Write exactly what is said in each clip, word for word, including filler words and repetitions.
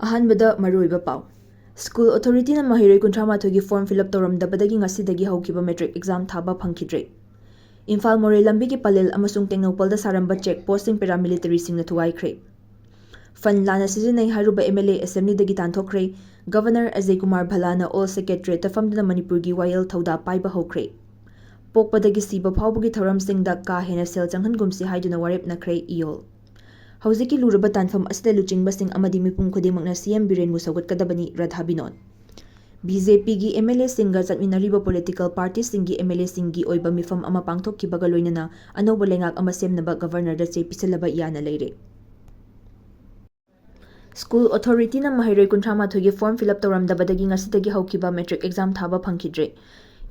ꯑꯍꯥꯟꯕꯗ ꯃꯔꯨꯑꯣꯏꯕ ꯄꯥꯎ꯫ ꯁ꯭ꯀꯨꯜ ꯑꯣꯊꯣꯔꯤꯇꯤꯅ ꯃꯍꯩꯔꯣꯏ ꯀꯨꯟꯊ꯭ꯔꯥ ꯃꯥꯊꯣꯏꯒꯤ ꯐꯣꯔꯝ ꯐꯤꯜ ꯑꯞ ꯇꯧꯔꯝꯗꯕꯗꯒꯤ ꯉꯁꯤꯗꯒꯤ ꯍꯧꯈꯤꯕ ꯃꯦꯇ꯭ꯔꯤꯛ ꯑꯦꯛꯖꯥꯝ ꯊꯥꯕ ꯐꯪꯈꯤꯗ꯭ꯔꯦ꯫ ꯏꯝꯐꯥꯜ ꯃꯣꯔꯦ ꯂꯝꯕꯤꯒꯤ ꯄꯂꯦꯜ ꯑꯃꯁꯨꯡ ꯇꯦꯡꯅꯧꯄꯜꯗ ꯁꯥꯔꯝꯕ ꯆꯦꯛ ꯄꯣꯁꯁꯤꯡ ꯄꯦꯔꯥꯃꯤꯂꯤꯇꯔꯤꯁꯤꯡꯅ ꯊꯨꯒꯥꯏꯈ꯭ꯔꯦ꯫ ꯐꯟ ꯂꯥꯟꯅ ꯁꯤꯖꯤꯟꯅꯩ ꯍꯥꯏꯔꯨꯕ ꯑꯦꯝ ꯑꯦꯜ ꯑꯦ ꯑꯦꯁꯦꯝꯕ꯭ꯂꯤꯗꯒꯤ ꯇꯥꯟꯊꯣꯛꯈ꯭ꯔꯦ꯫ ꯒꯚꯔꯅꯔ ꯑꯖꯌ ꯀꯨꯃꯥꯔ ꯚꯜꯂꯥꯅ ꯑꯣꯜ ꯁꯦꯀ꯭ꯔꯦꯇꯔꯤꯌꯦꯠꯇ ꯐꯝꯗꯨꯅ ꯃꯅꯤꯄꯨꯔꯒꯤ ꯋꯥꯌꯦꯜ ꯊꯧꯗꯥ ꯄꯥꯏꯕ ꯍꯧꯈ꯭ꯔꯦ꯫ ꯄꯣꯛꯄꯗꯒꯤ ꯁꯤꯕ ꯐꯥꯎꯕꯒꯤ ꯊꯧꯔꯝꯁꯤꯡꯗ ꯀꯥ ꯍꯦꯟꯅ ꯁꯦꯜ ꯆꯪꯍꯟꯒꯨꯝꯁꯤ ꯍꯥꯏꯗꯨꯅ ꯋꯥꯔꯦꯞꯅꯈ꯭ꯔꯦ ꯏꯌꯣꯜ꯫ ꯍꯧꯖꯤꯛꯀꯤ ꯂꯨꯔꯕ ꯇꯥꯟꯐꯝ ꯑꯁꯤꯗ ꯂꯨꯆꯤꯡꯕꯁꯤꯡ ꯑꯃꯗꯤ ꯃꯤꯄꯨꯝ ꯈꯨꯗꯤꯡꯃꯛꯅ ꯁꯤ ꯑꯦꯝ ꯕꯤꯔꯦꯟꯕꯨ ꯁꯧꯒꯠꯀꯗꯕꯅꯤ, ꯔꯥꯙꯥ ꯕꯤꯅꯣꯗ꯫ ꯕꯤ ꯖꯦ ꯄꯤꯒꯤ ꯑꯦꯝ ꯑꯦꯜ ꯑꯦꯁꯤꯡꯒ ꯆꯠꯃꯤꯟꯅꯔꯤꯕ ꯄꯣꯂꯤꯇꯤꯀꯦꯜ ꯄꯥꯔꯇꯤꯁꯤꯡꯒꯤ ꯑꯦꯝ ꯑꯦꯜ ꯑꯦꯁꯤꯡꯒꯤ ꯑꯣꯏꯕ ꯃꯤꯐꯝ ꯑꯃ ꯄꯥꯡꯊꯣꯛꯈꯤꯕꯒ ꯂꯣꯏꯅꯅ ꯑꯅꯧꯕ ꯂꯩꯉꯥꯛ ꯑꯃ ꯁꯦꯝꯅꯕ ꯒꯚꯔꯅꯔꯗ ꯆꯦ ꯄꯤꯁꯤꯜꯂꯕ ꯌꯥꯅ ꯂꯩꯔꯦ꯫ ꯁ꯭ꯀꯨꯜ ꯑꯣꯊꯣꯔꯤꯇꯤꯅ ꯃꯍꯩꯔꯣꯏ ꯀꯨꯟꯊ꯭ꯔꯥ ꯃꯥꯊꯣꯏꯒꯤ ꯐꯣꯔꯝ ꯐꯤꯜ ꯑꯞ ꯇꯧꯔꯝꯗꯕꯗꯒꯤ ꯉꯁꯤꯗꯒꯤ ꯍꯧꯈꯤꯕ ꯃꯦꯇ꯭ꯔꯤꯛ ꯑꯦꯛꯖꯥꯝ ꯊꯥꯕ ꯐꯪꯈꯤꯗ꯭ꯔꯦ꯫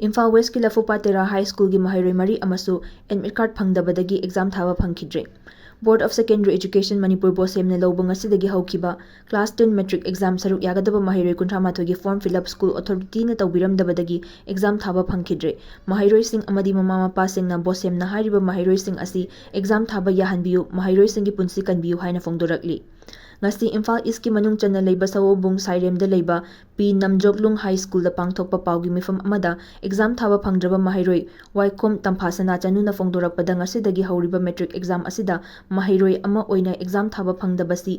ꯏꯝꯐꯥꯜ ꯋꯦꯁꯀꯤ ꯂꯐꯨꯄꯥꯠ ꯇꯦꯔꯥ ꯍꯥꯏ ꯁ꯭ꯀꯨꯜꯒꯤ ꯃꯍꯩꯔꯣꯏ ꯃꯔꯤ ꯑꯃꯁꯨ ꯑꯦꯗꯃꯤꯠ ꯀꯥꯔꯗ ꯐꯪꯗꯕꯗꯒꯤ ꯑꯦꯛꯖꯥꯝ ꯊꯥꯕ ꯐꯪꯈꯤꯗ꯭ꯔꯦ꯫ ꯕꯣꯔꯗ ꯑꯣꯐ ꯁꯦꯀꯦꯟꯗꯔꯤ ꯑꯦꯖꯨꯀꯦꯁꯟ ꯃꯅꯤꯄꯨꯔ ꯕꯣꯁꯦꯝꯅ ꯂꯧꯕ ꯉꯁꯤꯗꯒꯤ ꯍꯧꯈꯤꯕ ꯀ꯭ꯂꯥꯁ ꯇꯦꯟ ꯃꯦꯇ꯭ꯔꯤꯛ ꯑꯦꯛꯖꯥꯝ ꯁꯔꯨꯛ ꯌꯥꯒꯗꯕ ꯃꯍꯩꯔꯣꯏ ꯀꯨꯟꯊ꯭ꯔꯥ ꯃꯥꯊꯣꯏꯒꯤ ꯐꯣꯔꯝ ꯐꯤꯜ ꯑꯞ ꯁ꯭ꯀꯨꯜ ꯑꯣꯊꯣꯔꯤꯇꯤꯅ ꯇꯧꯕꯤꯔꯝꯗꯕꯗꯒꯤ ꯑꯦꯛꯖꯥꯝ ꯊꯥꯕ ꯐꯪꯈꯤꯗ꯭ꯔꯦ꯫ ꯃꯍꯩꯔꯣꯏꯁꯤꯡ ꯑꯃꯗꯤ ꯃꯃꯥ ꯃꯄꯥꯁꯤꯡꯅ ꯕꯣꯁꯦꯝꯅ ꯍꯥꯏꯔꯤꯕ ꯃꯍꯩꯔꯣꯏꯁꯤꯡ ꯑꯁꯤ ꯑꯦꯛꯖꯥꯝ ꯊꯥꯕ ꯌꯥꯍꯟꯕꯤꯌꯨ, ꯃꯍꯩꯔꯣꯏꯁꯤꯡꯒꯤ ꯄꯨꯟꯁꯤ ꯀꯟꯕꯤꯌꯨ ꯍꯥꯏꯅ ꯐꯣꯡꯗꯣꯔꯛꯂꯤ꯫ ꯉꯁꯤ ꯏꯝꯐꯥꯜ ꯏꯁꯀꯤ ꯃꯅꯨꯡ ꯆꯟꯅ ꯂꯩꯕ ꯁꯑꯣꯕꯨꯡ ꯁꯥꯏꯔꯦꯝꯗ ꯂꯩꯕ ꯄꯤ ꯅꯝꯖꯣꯛꯂꯨꯡ ꯍꯥꯏ ꯁ꯭ꯀꯨꯜꯗ ꯄꯥꯡꯊꯣꯛꯄ ꯄꯥꯎꯒꯤ ꯃꯤꯐꯝ ꯑꯃꯗ ꯑꯦꯛꯖꯥꯝ ꯊꯥꯕ ꯐꯪꯗ꯭ꯔꯕ ꯃꯍꯩꯔꯣꯏ ꯋꯥꯏꯈꯣꯝ ꯇꯝꯐꯥꯁꯅꯥ ꯆꯅꯨꯅ ꯐꯣꯡꯗꯣꯔꯛꯄꯗ ꯉꯁꯤꯗꯒꯤ ꯍꯧꯔꯤꯕ ꯃꯦꯇ꯭ꯔꯤꯛ ꯑꯦꯛꯖꯥꯝ ꯑꯁꯤꯗ ꯃꯍꯩꯔꯣꯏ ꯑꯃ ꯑꯣꯏꯅ ꯑꯦꯛꯖꯥꯝ ꯊꯥꯕ ꯐꯪꯗꯕꯁꯤ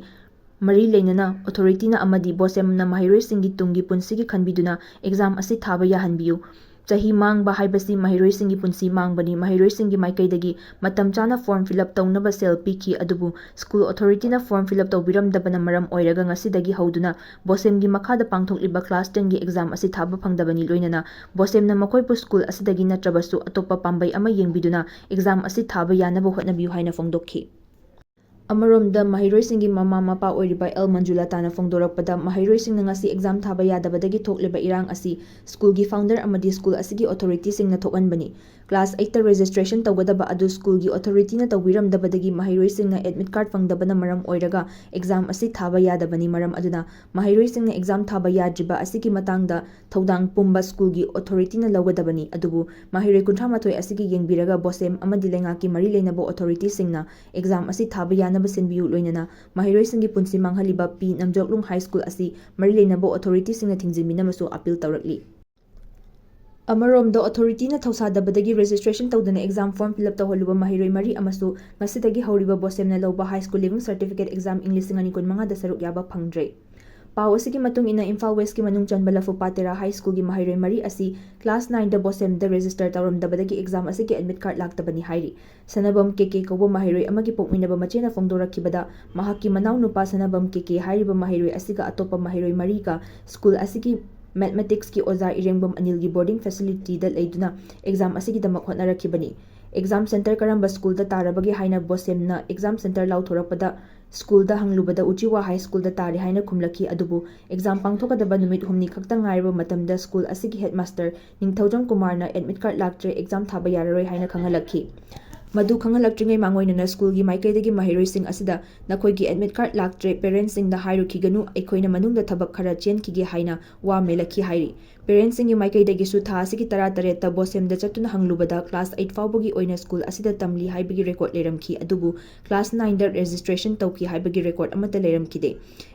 ꯃꯔꯤ ꯂꯩꯅꯅ ꯑꯣꯊꯣꯔꯤꯇꯤꯅ ꯑꯃꯗꯤ ꯕꯣꯁꯦꯝꯅ ꯃꯍꯩꯔꯣꯏꯁꯤꯡꯒꯤ ꯇꯨꯡꯒꯤ ꯄꯨꯟꯁꯤꯒꯤ ꯈꯟꯕꯤꯗꯨꯅ ꯑꯦꯛꯖꯥꯝ ꯑꯁꯤ ꯊꯥꯕ ꯌꯥꯍꯟꯕꯤꯌꯨ꯫ ꯆꯍꯤ ꯃꯥꯡꯕ ꯍꯥꯏꯕꯁꯤ ꯃꯍꯩꯔꯣꯏꯁꯤꯡꯒꯤ ꯄꯨꯟꯁꯤ ꯃꯥꯡꯕꯅꯤ꯫ ꯃꯍꯩꯔꯣꯏꯁꯤꯡꯒꯤ ꯃꯥꯏꯀꯩꯗꯒꯤ ꯃꯇꯝ ꯆꯥꯅ ꯐꯣꯔꯝ ꯐꯤꯜ ꯑꯞ ꯇꯧꯅꯕ ꯁꯦꯜ ꯄꯤꯈꯤ, ꯑꯗꯨꯕꯨ ꯁ꯭ꯀꯨꯜ ꯑꯣꯊꯣꯔꯤꯇꯤꯅ ꯐꯣꯔꯝ ꯐꯤꯜ ꯑꯞ ꯇꯧꯕꯤꯔꯝꯗꯕꯅ ꯃꯔꯝ ꯑꯣꯏꯔꯒ ꯉꯁꯤꯗꯒꯤ ꯍꯧꯗꯨꯅ ꯕꯣꯁꯦꯝꯒꯤ ꯃꯈꯥꯗ ꯄꯥꯡꯊꯣꯛꯂꯤꯕ ꯀ꯭ꯂꯥꯁ ꯇꯦꯟꯒꯤ ꯑꯦꯛꯖꯥꯝ ꯑꯁꯤ ꯊꯥꯕ ꯐꯪꯗꯕꯅꯤ꯫ ꯂꯣꯏꯅꯅ ꯕꯣꯁꯦꯝꯅ ꯃꯈꯣꯏꯕꯨ ꯁ꯭ꯀꯨꯜ ꯑꯁꯤꯗꯒꯤ ꯅꯠꯇ꯭ꯔꯕꯁꯨ ꯑꯇꯣꯞꯄ ꯄꯥꯝꯕꯩ ꯑꯃ ꯌꯦꯡꯕꯤꯗꯨꯅ ꯑꯦꯛꯖꯥꯝ ꯑꯁꯤ ꯊꯥꯕ ꯌꯥꯅꯕ ꯍꯣꯠꯅꯕꯤꯌꯨ ꯍꯥꯏꯅ ꯐꯣꯡꯗꯣꯛꯈꯤ꯫ ꯑꯃꯔꯣꯝꯗ, ꯃꯍꯩꯔꯣꯏꯁꯤꯡꯒꯤ ꯃꯃꯥ ꯃꯄꯥ ꯑꯣꯏꯔꯤꯕ ꯑꯦꯜ ꯃꯟꯖꯨꯂꯥꯇꯥꯅ ꯐꯣꯡꯗꯣꯔꯛꯄꯗ, ꯃꯍꯩꯔꯣꯏꯁꯤꯡꯅ ꯉꯁꯤ ꯑꯦꯛꯖꯥꯝ ꯊꯥꯕ ꯌꯥꯗꯕꯗꯒꯤ ꯊꯣꯛꯂꯤꯕ ꯏꯔꯥꯡ ꯑꯁꯤ ꯁ꯭ꯀꯨꯜꯒꯤ ꯐꯥꯎꯟꯗꯔ ꯑꯃꯗꯤ ꯁ꯭ꯀꯨꯜ ꯑꯁꯤꯒꯤ ꯑꯣꯊꯣꯔꯤꯇꯤꯁꯤꯡꯅ ꯊꯣꯛꯍꯟꯕꯅꯤ꯫ Class eight registration ꯇꯧꯒꯗꯕ ꯑꯗꯨ ꯁ꯭ꯀꯨꯜꯒꯤ ꯑꯣꯊꯣꯔꯤꯇꯤꯅ ꯇꯧꯕꯤꯔꯝꯗꯕꯗꯒꯤ ꯃꯍꯩꯔꯣꯏꯁꯤꯡꯅ ꯑꯦꯗꯃꯤꯠ ꯀꯥꯔꯗ ꯐꯪꯗꯕꯅ ꯃꯔꯝ ꯑꯣꯏꯔꯒ ꯑꯦꯛꯖꯥꯝ ꯑꯁꯤ ꯊꯥꯕ ꯌꯥꯗꯕꯅꯤ꯫ ꯃꯔꯝ ꯑꯗꯨꯅ ꯃꯍꯩꯔꯣꯏꯁꯤꯡꯅ ꯑꯦꯛꯖꯥꯝ ꯊꯥꯕ ꯌꯥꯗ꯭ꯔꯤꯕ ꯑꯁꯤꯒꯤ ꯃꯇꯥꯡꯗ ꯊꯧꯗꯥꯡ ꯄꯨꯝꯕ ꯁ꯭ꯀꯨꯜꯒꯤ ꯑꯣꯊꯣꯔꯤꯇꯤꯅ ꯂꯧꯒꯗꯕꯅꯤ꯫ ꯑꯗꯨꯕꯨ ꯃꯍꯩꯔꯣꯏ ꯀꯨꯟꯊ꯭ꯔꯥ ꯃꯥꯊꯣꯏ ꯑꯁꯤꯒꯤ ꯌꯦꯡꯕꯤꯔꯒ ꯕꯣꯁꯦꯝ ꯑꯃꯗꯤ ꯂꯩꯉꯥꯛꯀꯤ ꯃꯔꯤ ꯂꯩꯅꯕ ꯑꯣꯊꯣꯔꯤꯇꯤꯁꯤꯡꯅ ꯑꯦꯛꯖꯥꯝ ꯑꯁꯤ ꯊꯥꯕ ꯌꯥꯅꯕ ꯁꯤꯟꯕꯤꯌꯨ, ꯂꯣꯏꯅꯅ ꯃꯍꯩꯔꯣꯏꯁꯤꯡꯒꯤ ꯄꯨꯟꯁꯤ ꯃꯥꯡꯍꯜꯂꯤꯕ ꯄꯤ ꯅꯝꯖꯣꯛꯂꯨꯡ ꯍꯥꯏ ꯁ꯭ꯀꯨꯜ ꯑꯁꯤ ꯃꯔꯤ ꯂꯩꯅꯕ ꯑꯣꯊꯣꯔꯤꯇꯤꯁꯤꯡꯅ ꯊꯤꯡꯖꯤꯟꯕꯤꯅꯕꯁꯨ ꯑꯄꯤꯜ ꯇꯧꯔꯛꯂꯤ꯫ ꯑꯃꯔꯣꯝꯗ, ꯑꯣꯊꯣꯔꯤꯇꯤꯅ ꯊꯧꯁꯥꯗꯕꯗꯒꯤ ꯔꯦꯖꯤꯁꯇ꯭ꯔꯦꯁꯟ ꯇꯧꯗꯅ ꯑꯦꯛꯖꯥꯝ ꯐꯣꯔꯝ ꯐꯤꯜ ꯑꯞ ꯇꯧꯍꯜꯂꯨꯕ ꯃꯍꯩꯔꯣꯏ ꯃꯔꯤ ꯑꯃꯁꯨ ꯉꯁꯤꯗꯒꯤ ꯍꯧꯔꯤꯕ ꯕꯣꯁꯦꯝꯅ ꯂꯧꯕ high school leaving certificate exam ꯏꯪ ꯂꯤꯁꯤꯡ ꯑꯅꯤ ꯀꯨꯟꯃꯉꯥꯗ ꯁꯔꯨꯛ ꯌꯥꯕ ꯐꯪꯗ꯭ꯔꯦ꯫ ꯄꯥꯎ ꯑꯁꯤꯒꯤ ꯃꯇꯨꯡ ꯏꯟꯅ, ꯏꯝꯐꯥꯜ ꯋꯦꯁꯀꯤ ꯃꯅꯨꯡ ꯆꯟꯕ ꯂꯐꯨꯄꯥꯇꯦꯔꯥ ꯍꯥꯏ ꯁ꯭ꯀꯨꯜꯒꯤ ꯃꯍꯩꯔꯣꯏ ꯃꯔꯤ ꯑꯁꯤ ꯀ꯭ꯂꯥꯁ ꯅꯥꯏꯟꯗ ꯕꯣꯁꯦꯝꯗ ꯔꯦꯖꯤꯁꯇꯔ ꯇꯧꯔꯝꯗꯕꯗꯒꯤ ꯑꯦꯛꯖꯥꯝ ꯑꯁꯤꯒꯤ ꯑꯦꯗꯃꯤꯠ ꯀꯥꯔꯗ ꯂꯥꯛꯇꯕꯅꯤ ꯍꯥꯏꯔꯤ꯫ ꯁꯅꯥꯕꯝ ꯀꯦ ꯀꯦ ꯀꯧꯕ ꯃꯍꯩꯔꯣꯏ ꯑꯃꯒꯤ ꯄꯣꯛꯃꯤꯟꯅꯕ ꯃꯆꯦꯅ ꯐꯣꯡꯗꯣꯔꯛꯈꯤꯕꯗ, ꯃꯍꯥꯛꯀꯤ ꯃꯅꯥꯎꯅꯨꯄꯥ ꯁꯅꯥꯕꯝ ꯀꯦ ꯀꯦ ꯍꯥꯏꯔꯤꯕ ꯃꯍꯩꯔꯣꯏ ꯑꯁꯤꯒ ꯑꯇꯣꯞꯄ ꯃꯍꯩꯔꯣꯏ ꯃꯔꯤꯒ ꯁ꯭ꯀꯨꯜ ꯑꯁꯤꯒꯤ ꯃꯦꯊꯃꯦꯇꯤꯛꯁꯀꯤ ꯑꯣꯖꯥ ꯏꯔꯦꯡꯕꯝ ꯑꯅꯤꯜꯒꯤ ꯕꯣꯔꯗꯤꯡ ꯐꯦꯁꯤꯂꯤꯇꯤꯗ ꯂꯩꯗꯨꯅ ꯑꯦꯛꯖꯥꯝ ꯑꯁꯤꯒꯤꯗꯃꯛ ꯍꯣꯠꯅꯔꯛꯈꯤꯕꯅꯤ꯫ ꯑꯦꯛꯖꯥꯝ ꯁꯦꯟꯇꯔ ꯀꯔꯝꯕ ꯁ꯭ꯀꯨꯜꯗ ꯇꯥꯔꯕꯒꯦ ꯍꯥꯏꯅ ꯕꯣꯁꯦꯝꯅ ꯑꯦꯛꯖꯥꯝ ꯁꯦꯟꯇꯔ ꯂꯥꯎꯊꯣꯔꯛꯄꯗ, ꯁ꯭ꯀꯨꯜꯗ ꯍꯪꯂꯨꯕꯗ ꯎꯆꯤꯋꯥ ꯍꯥꯏ ꯁ꯭ꯀꯨꯜꯗ ꯇꯥꯔꯦ ꯍꯥꯏꯅ ꯈꯨꯝꯂꯛꯈꯤ꯫ ꯑꯗꯨꯕꯨ ꯑꯦꯛꯖꯥꯝ ꯄꯥꯡꯊꯣꯛꯀꯗꯕ ꯅꯨꯃꯤꯠ ꯍꯨꯝꯅꯤ ꯈꯛꯇ ꯉꯥꯏꯔꯕ ꯃꯇꯝꯗ ꯁ꯭ꯀꯨꯜ ꯑꯁꯤꯒꯤ ꯍꯦꯗꯃꯥꯁꯇꯔ ꯅꯤꯡꯊꯧꯖꯝ ꯀꯨꯃꯥꯔꯅ ꯑꯦꯗꯃꯤꯠ ꯀꯥꯔꯗ ꯂꯥꯛꯇ꯭ꯔꯦ, ꯑꯦꯛꯖꯥꯝ ꯊꯥꯕ ꯌꯥꯔꯔꯣꯏ ꯍꯥꯏꯅ ꯈꯪꯍꯜꯂꯛꯈꯤ꯫ ꯃꯗꯨ ꯈꯪꯍꯜꯂꯛꯇ꯭ꯔꯤꯉꯩ ꯃꯥꯡꯑꯣꯏꯅꯅ ꯁ꯭ꯀꯨꯜꯒꯤ ꯃꯥꯏꯀꯩꯗꯒꯤ ꯃꯍꯩꯔꯣꯏꯁꯤꯡ ꯑꯁꯤꯗ "ꯅꯈꯣꯏꯒꯤ ꯑꯦꯗꯃꯤꯠ ꯀꯥꯔꯗ ꯂꯥꯛꯇ꯭ꯔꯦ, ꯄꯦꯔꯦꯟꯁꯁꯤꯡꯗ ꯍꯥꯏꯔꯨꯈꯤꯒꯅꯨ, ꯑꯩꯈꯣꯏꯅ ꯃꯅꯨꯡꯗ ꯊꯕꯛ ꯈꯔ ꯆꯦꯟꯈꯤꯒꯦ" ꯍꯥꯏꯅ ꯋꯥ ꯃꯦꯜꯂꯛꯈꯤ ꯍꯥꯏꯔꯤ꯫ ꯄꯦꯔꯦꯟꯁꯁꯤꯡꯒꯤ ꯃꯥꯏꯀꯩꯗꯒꯤꯁꯨ ꯊꯥ ꯑꯁꯤꯒꯤ ꯇꯔꯥꯇꯔꯦꯠꯇ ꯕꯣꯁꯦꯝꯗ ꯆꯠꯇꯨꯅ ꯍꯪꯂꯨꯕꯗ ꯀ꯭ꯂꯥꯁ ꯑꯩꯠ ꯐꯥꯎꯕꯒꯤ ꯑꯣꯏꯅ ꯁ꯭ꯀꯨꯜ ꯑꯁꯤꯗ ꯇꯝꯂꯤ ꯍꯥꯏꯕꯒꯤ ꯔꯦꯀꯣꯔꯗ ꯂꯩꯔꯝꯈꯤ, ꯑꯗꯨꯕꯨ ꯀ꯭ꯂꯥꯁ ꯅꯥꯏꯟꯗ ꯔꯦꯖꯤꯁꯇ꯭ꯔꯦꯁꯟ ꯇꯧꯈꯤ ꯍꯥꯏꯕꯒꯤ ꯔꯦꯀꯣꯔꯗ ꯑꯃꯠꯇ ꯂꯩꯔꯝꯈꯤꯗꯦ꯫